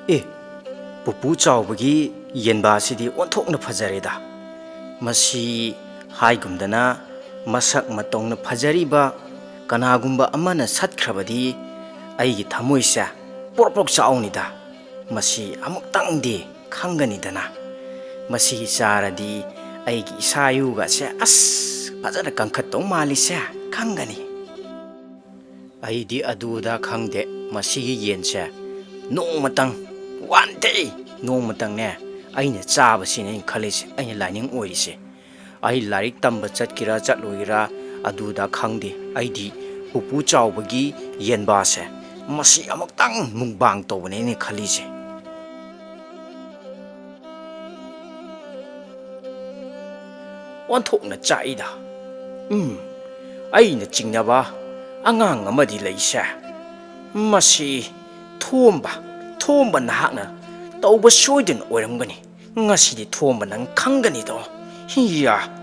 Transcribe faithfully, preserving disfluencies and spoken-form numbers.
ꯑꯦ, ꯄꯨꯄꯨ ꯆꯥꯎꯕꯒꯤ ꯌꯦꯟꯕꯥꯁꯤꯗꯤ ꯑꯣꯟꯊꯣꯛꯅ ꯐꯖꯔꯦꯗ꯫ ꯃꯁꯤ ꯍꯥꯏꯒꯨꯝꯗꯅ ꯃꯁꯛ ꯃꯇꯧꯅ ꯐꯖꯔꯤꯕ ꯀꯅꯥꯒꯨꯝꯕ ꯑꯃꯅ ꯁꯠꯈ꯭ꯔꯕꯗꯤ ꯑꯩꯒꯤ ꯊꯃꯣꯏꯁꯦ ꯄ꯭ꯔꯣꯛ ꯄ꯭ꯔꯣꯛ ꯆꯥꯛꯎꯅꯤꯗ꯫ ꯃꯁꯤ ꯑꯃꯨꯛꯇꯪꯗꯤ ꯈꯪꯒꯅꯤꯗꯅ꯫ ꯃꯁꯤ ꯆꯥꯔꯗꯤ ꯑꯩꯒꯤ ꯏꯁꯥ ꯏꯎꯒꯁꯦ ꯑꯁ ꯐꯖꯅ ꯀꯟꯈꯠꯇꯧ ꯃꯥꯜꯂꯤꯁꯦ ꯈꯪꯒꯅꯤ꯫ ꯑꯩꯗꯤ ꯑꯗꯨꯗ ꯈꯪꯗꯦ, ꯃꯁꯤꯒꯤ ꯌꯦꯟꯁꯦ ꯅꯣꯡꯃꯇꯪ, one day, ꯅꯣꯡꯃꯇꯪꯅꯦ ꯑꯩꯅ ꯆꯥꯕꯁꯤꯅꯦ ꯑꯩꯅ ꯈꯜꯂꯤꯁꯦ, ꯑꯩꯅ ꯂꯥꯏꯅꯤꯡ ꯑꯣꯏꯔꯤꯁꯦ꯫ ꯑꯩ ꯂꯥꯏꯔꯤꯛ ꯇꯝꯕ ꯆꯠꯀꯦꯔꯥ ꯆꯠꯂꯣꯏꯒꯦꯔꯥ ꯑꯗꯨꯗ ꯈꯪꯗꯦ, ꯑꯩꯗꯤ ꯄꯨꯄꯨ ꯆꯥꯎꯕꯒꯤ ꯌꯦꯟꯕꯥꯁꯦ ꯃꯁꯤ ꯑꯃꯨꯛꯇꯪ ꯃꯨꯛꯕꯥꯡ ꯇꯧꯕꯅꯦ ꯑꯩꯅ ꯈꯜꯂꯤꯁꯦ꯫ ꯑꯣꯟꯊꯣꯛꯅ ꯆꯥꯛꯏꯗ꯫ ꯎꯝ, ꯑꯩꯅ ꯆꯤꯡꯅꯕ ꯑꯉꯥꯡ ꯑꯃꯗꯤ ꯂꯩꯁꯦ꯫ ꯃꯁꯤ ꯊꯣꯝꯕ, ꯊꯣꯝꯕ ꯅꯍꯥꯛꯅ ꯇꯧꯕ ꯁꯣꯏꯗꯅ ꯑꯣꯏꯔꯝꯒꯅꯤ꯫ ꯉꯁꯤꯗꯤ ꯊꯣꯝꯕ ꯅꯪ ꯈꯪꯒꯅꯤꯗꯣ꯫ ꯍꯤꯌꯥ!